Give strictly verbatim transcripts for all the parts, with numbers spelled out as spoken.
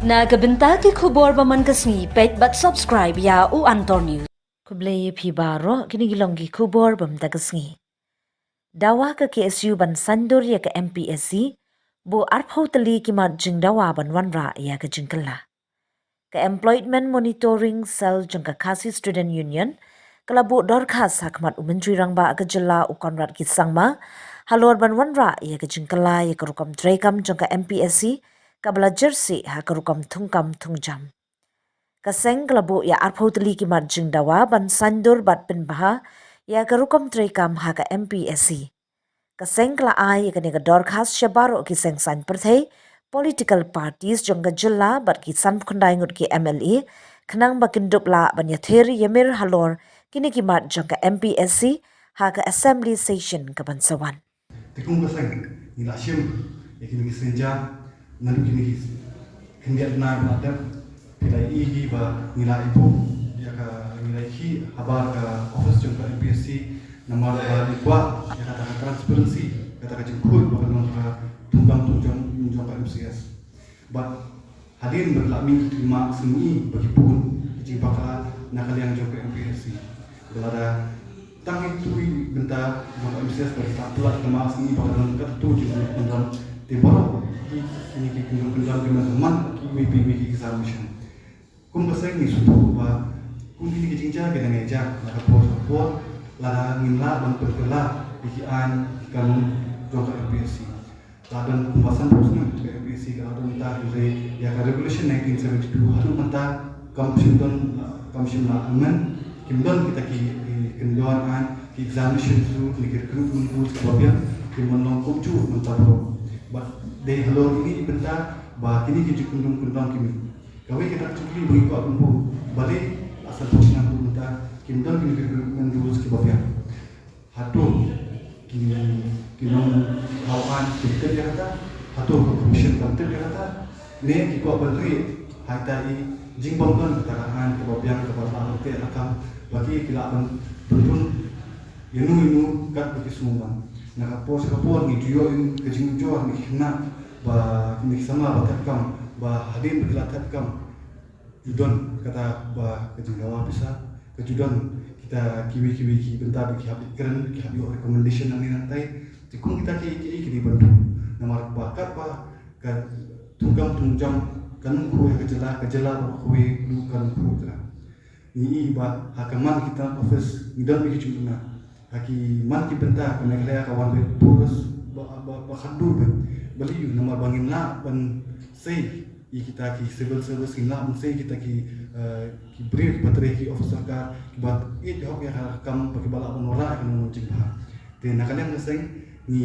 Na ka bynta ki khubor ba man ka sngi, peit bad subscribe ïa u Antor News. Khublei ïa phi baroh, kine ki long ki khubor ba mynta ka sngi. Dawa ka K S U ban saiñdur ïa ka M P S C, buh arphew tylli ki mat jingdawa ban wanrah ïa ka jingkylla. Ka Employment Monitoring Cell jong ka Khasi Student Union ka la buh dorkhas ha khmat u Myntri Rangbah ka jylla u Conrad K Sangma, halor ban wanrah ïa ka jingkylla ïa ka rukom treikam jong ka M P S C kaba la jersey ha ka rukom thungkam thungjam. Ka seng ka la buh ïa arphew tylli ki mat jingdawa ban saiñdur bad pynbha ïa ka rukom treikam ha ka M P S C. Ka seng ka la ai ïa kane ka dorkhas sha baroh ki seng saiñ pyrthei, political parties jong ka jylla bad ki sanphew khyndai ngut ki M L A, khnang ba kin dup lah ban ïathir ïamir halor kine ki mat jong ka M P S C ha ka assembly session kaban sa wan. Te kum ka seng ngi la shim ïa kine ki sienjam naduh kine ki khyndiat bnai ba la dep. Phi la ïohi ba ngi la ïohi ïa ka, ngi la ïohi habar ka office jong ka M P S C, namar ba ngi kwah ïa kata ka transparency, kata ka jingkhuid ba ka long ka thungkam thungjam jong ka M C S. Bad hadien ba ki la mih ki mat, sngi ba ki bun ki jingbakla na ka liang jong ka M P S C. Ba lada tang ïa kito ki bynta jong ka M C S ba ki la pynlait ka mat, sngi ba ka don katto katne ki kyndon, te baroh ki, kine ki kyndon kyndon ki man, man kiwei pa kiwei ki examination. Kum ka seng ngi sngewthuh ba kum kine ki jingjia ki dang ïaid na ka por sha ka por, lada ngim lah ban pynkylla ïa ki aiñ ki kanun jong ka M P S C. La don kumba sanphew snem ka M P S C ka la don mynta, hynrei ïa ka Regulation nineteen seventy-two haduh mynta kam shym don, kam shym la amend. Kim don kita ki, ki kyndon aiñ, ki examination rules ne ki recruitment rules kiba biang, kim long kumjuh mynta baroh. Bad dei halor kine ki bynta ba kine ki jingkyndon kyndon ki mih. Kawei ka dak jingkylli ba ngi kwah ban buh, balei la sanphew snem haduh mynta kim don kine ki recruitment rules kiba biang. Hato ki, ki nongthaw aiñ kim tip ïa kata? Hato ka commission kam tip ïa kata? Ne ki kwah ban rieh ha ita i jingbym don kata ka aiñ kaba biang kaba lah ban teh lakam ba ki, ki lah ban pynrung ïano ïano katba ki sngewbha. Na ka por sha ka por ngi ju ïoh ïa ka jingujor, ngi khynnah ba kine ki samla ba thep kam, ba hadien ba ki la thep kam ju don kata ba ka jingdawa pisa, ka ju don kita kiwei kiwei ki bynta ba ki hap kren, ki hap ïoh recommendation nangne nangtai. Te kum kita ki, ki, ki dei ban duh. Namar ba katba ka thungkam thungjam ka nongkhuid ka jylla, ka jylla ba khuid ruh ka nongkhuid ka. Ngi i ba ha ka man kita office ngi don bad ki jingduna. Ha ki man ki bynta ka Meghalaya ka wan beit porous ba, ba, ba khatduh beit. Balei? Namar ba ngim lah ban sei ïa kita ki civil service, ngim lah ban sei kita ki, eh, ki briew kiba trei, ki office sorkar kiba ïeit hok ïa ka kam, ba kiba lah ban wanrah ïa ka nongjingbha. Te na ka liang ka seng ngi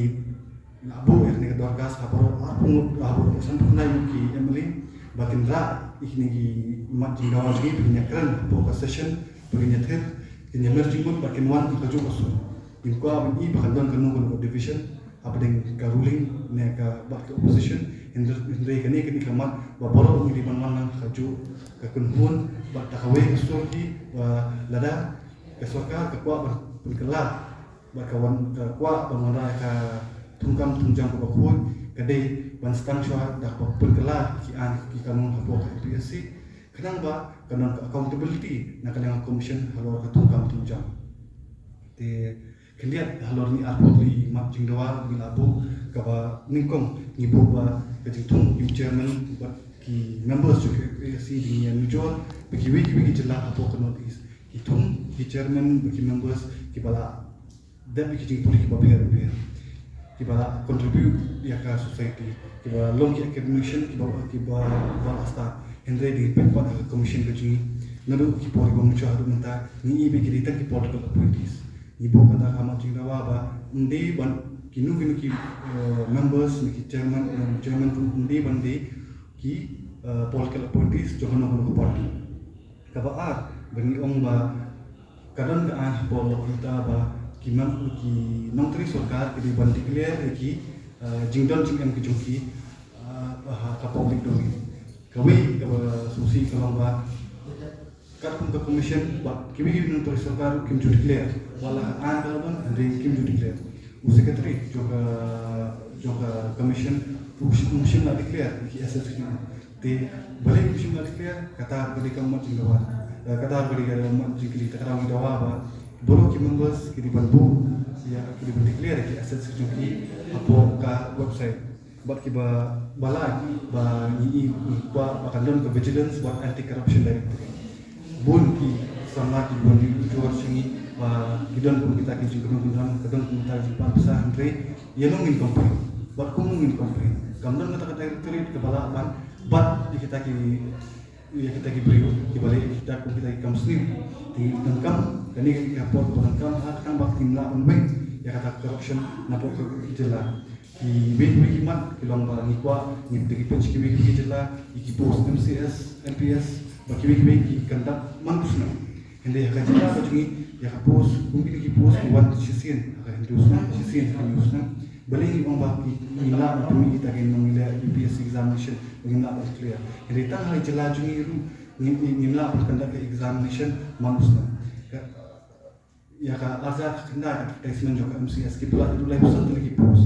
la buh ïa kane ka dorkhas ha baroh arphew ngut, ha baroh sanphew khyndai ngut ki M L A ba kin rah ïa kine ki mat jingdawa jong ngi, ba kin ïakren hapoh ka session, ba kin ïathir, kin ïamir jingmut bad kin wan ha kajuh ka sur. Ngim kwah ban i ba kan don kano kano ka division hapdeng ka ruling ne ka, bad ka opposition. Hynrei, hynrei kane, kane ka mat ba baroh ngi dei ban wan lang ha kajuh ka kynhun bad da kawei ka sur hi, ba lada ka sorkar ka kwah ban pynkylla bad ka wan, ka kwah ban wanrah ïa ka thungkam thungjam kaba khuid, ka dei ban sdang shuwa da kaba pynkylla ki aiñ ki kanun hapoh ka M P S C, khnang ba kan don ka accountability na ka liang ka commission halor ka thungkam thungjam. Te khyndiat halor kine arphew tylli mat jingdawa ba ngi la buh, kaba nyngkong ngi buh ba ka jingthung ki chairman bad ki members jong ka M P S C, ngi ïanujor ba kiwei kiwei ki jylla hapoh ka North East ki thung ki chairman bad ki members kiba la dep ïa ki jingpule kiba pher bapher, kiba la contribute ïa ka society, kiba long ki academician kiba, kiba, ba la stad. Hynrei dang peit pat ha ka commission ka jong ngi, naduh ki por kiba mynta haduh mynta, ngi i ba ki dei tang ki political appointees. Ngi buh kata ka mat jingdawa ba ym dei ban, kino kino ki, eh, members ne ki chairman, eh, chairman ruh ym dei ban dei ki, eh, political appointees jong kano kano ka party. Kaba ar, ba ngi ong ba ka don ka aiñ hapoh ka law mynta ba ki mem-, ki nongtrei sorkar ki dei ban declare ïa ki, eh, jingdon jingem ki jong ki, eh, ha ka public domain. Kawei kaba sngewsih ka long ba katkum ka commission, ba kiwei ki nongtrei sorkar kim ju declare. Wat la ka aiñ ka la don, hynrei kim ju declare. U secretary jong ka, jong ka commission u shim, u shim la declare ïa ki assets ki. Balei ki shim la declare, kata ka dei ka mut jingdawa. Eh, kata ka dei ka mut jingkylli, te kata ngi dawa ba baroh ki members ki dei ban buh, ïa, ki dei ban declare ki assets ki jong ki hapoh ka website. Bad kiba, ba la, ba ngi, ngi kwah ba kan don ka Vigilance bad Anti Corruption Directorate. Bun ki samla ki bun ki ujor sha ngi ba ki don kum kita ki jingkynnoh kynnoh, ka don kum kita ki jingpan pisa, hynrei ïa no ngin complain, bad kumno ngin complain? Kam don kata ka directorate kaba lah ban, bad ïa kita ki, ïa kita ki briew kiba leh kita kum kita ki kam sniew. Te ngi donkam kane ka por ba donkam ha, tang ba kim lah ban weng ïa kata ka corruption napoh ka jylla. Kiwei kiwei ki mat ki long ba ngi kwah ngi, te ki pynshai kiwei kiwei ki jylla ïa ki post M C S, M P S, bad kiwei kiwei ki conduct man u snem. Hynrei ha ka jylla ka jong ngi, ïa ka post, kum kine ki post ki wan shisien ha ka hynriew snem, shisien ha ka hynñiew snem. Balei ngi ong ba ki, ngim lah ban pynmih kita ki nongleh U P S C examination ba ngim lah ban clear? Hynrei tang ha ka jylla jong ngi ruh ngim, ngim, ngim lah ban conduct ka examination man u snem. Ka, ïa ka ar hajar khyndai advertisement jong ka M C S ki palat haduh laiphew san tylli ki post.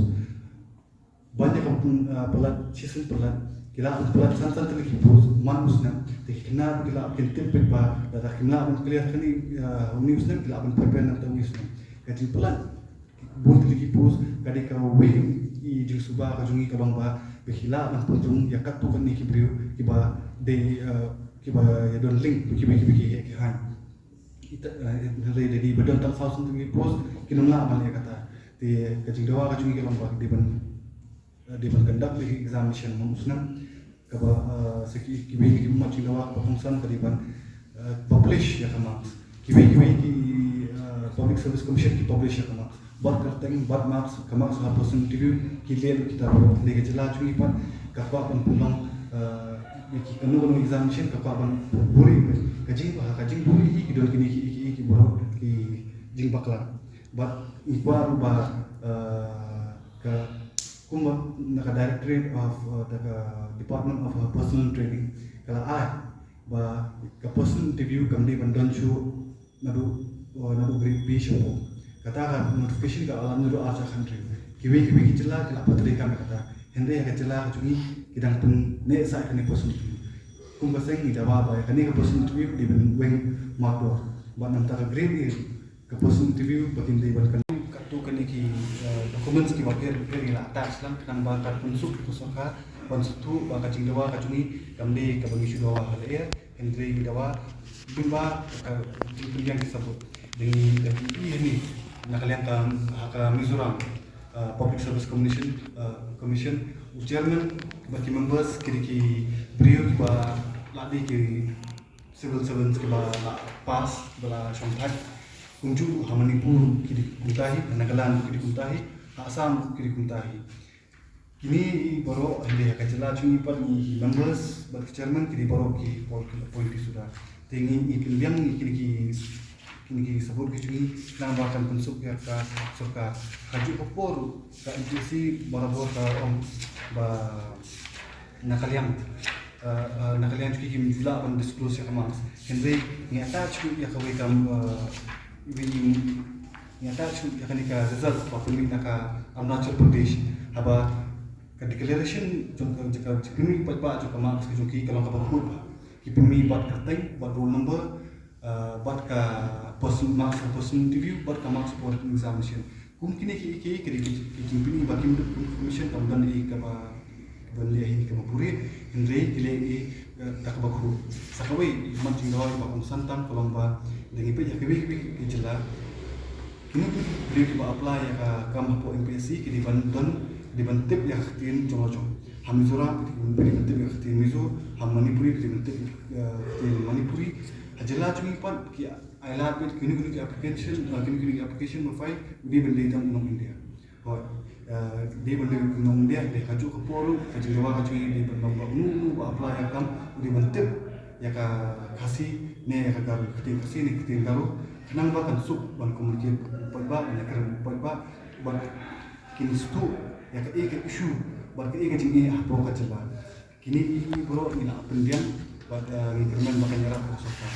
Ban ïa ka, uh, palat, shisien palat, ki lah ban palat san san tylli ki post man u snem. Te ki khynnah ki lah ban tip beit ba lada kim lah ban clear kane, uh, une u snem, ki lah ban prepare na kata u snem. Ka jingpalat bun tylli ki post ka dei kawei i jingsuba ka jong ngi, ka long ba ba ki lah ban pynrung ïa katto katne ki briew kiba dei, uh, kiba ïa don link bad kiwei kiwei ki heh ki haiñ. Ita, eh, hynrei da dei ba don tang saw san tylli ki post, kim lah ban leh kata. Te ka jingdawa ka jong ngi ka long ba dei ban, eh, dei ban conduct ïa ki examination man u snem. Kaba, eh, sa ki, kiwei ki mat jingdawa kaba kongsan ka dei ban, eh, publish ïa ka marks. Kiwei kiwei ki, eh, Public Service Commission ki publish ïa ka marks. Bad kyrteng, bad marks, ka marks ha personal interview ki leh lut kita baroh. Hynrei ka jylla jong ngi pat ka kwah ban pynlong, eh, ïa ki kano kano examination ka kwah ban buhrieh. Ka jing, ha ka jingbuhrieh hi ki don kine ki, ki, ki baroh ki jingbakla. Bad ngi kwah ruh ba, eh, ka, kumba na ka Directorate of, eh, da ka Department of, eh, Personal Training ka la ai ba ka personal interview kam dei ban don shuh naduh, uh, naduh grade B shapoh. Kata ka notification ka la naduh ar hajar khathynriew. Kiwei kiwei ki jylla ki la pyntrei kam ïa kata. Hynrei ha ka jylla ka jong ngi ki dang pyneh sa ïa kane ka personal interview. Kum ka seng ngi dawa ba ïa kane ka personal interview dei ban weng markdor. Bad na ka bynta ka grade A ka personal interview ba kin dei ban kan katto katne ki, uh, documents kiba pher pher ngi la attach lang khnang ba kan pynsuk ïa ka sorkar ban sngewthuh ba ka jingdawa ka jong ngi kam dei kaba ngi shu dawa ha lyer. Hynrei ngi dawa, bun ba ka jingpynbiang ki sabut. Dang ïa ngi hangne na ka liang ka, ha ka Mizoram, uh, Public Service Commission, uh, Commission, u chairman bad ki members ki dei ki briew kiba la dei ki civil servants kiba la pass, ba la shongthait. Kumjuh ha Manipur ki dei kumta hi, ha Nagaland ki dei kumta hi, ha Assam ki dei kumta hi. Kine baroh, hynrei ha ka jylla jong ngi pat ngi ki members bad ki chairman ki dei baroh ki por ki appointee suda. Te ngi, ngi pynbiang ïa kine ki, kine ki sabut ki jong ngi khnang ba kan pynsuk ïa ka sorkar. Kajuh ka por ka M P S C barabor ka ong ba na ka liang, uh, uh, na ka liang jong ki kim ju lah ban disclose ïa ka marks. Hynrei ngi attach ïa kawei ka, uh, wi Ngi attach ïa kane ka result ba pynmih na ka Arunachal Pradesh. Haba ka declaration jong ka, jong ka, jong ka pynmih paidbah jong ka marks ka jong ki ka long kaba khuid bha. Ki pynmih bad ka kyrteng, bad roll number, ah, bad ka personal marks, ka personal interview, bad ka marks for written examination. Kum kine ki, ki, ki, ki, ki jingpynmih ba kim dei, kum commission kam don ei kaba ban leh hi kaba buhrieh, hynrei ki leh hi, eh, da kaba khuid. Sa kawei, mat jingdawa ba kongsan tam ka long ba, da ngi peit ïa kiwei kiwei ki jylla. Kine ki briew kiba apply ïa ka kam hapoh M P S C ki dei ban don, dei ban tip ïa ka ktien jong la jong. Ha Mizoram ki dei ban tip ïa ka ktien Mizo, ha Manipuri ki dei ban tip ïa ka ktien Manipuri. Ha jylla jong ngi pat ki ai lad beit kine kine ki application, eh, kine kine ki application ba phai, dei ban dei tang nong India. Hooid, eh, dei ban dei nong India, dei kajuh ka por ruh, ka jingdawa ka jong ngi dei ban long ba uno uno ba apply ïa ka kam, u dei ban tip ïa ka Khasi ne ïa ka Garo, ka ktien Khasi ne ka ktien Garo, khnang ba kan suk ban communicate bad u paidbah, ban ïakren bad u paidbah, ban kin sngewthuh ïa kaei ka issue bad kaei ka jingeh hapoh ka jylla. Kine ki baroh ngi la pynbiang bad, eh, ngi kyrmen ba kan ïarap ka sorkar.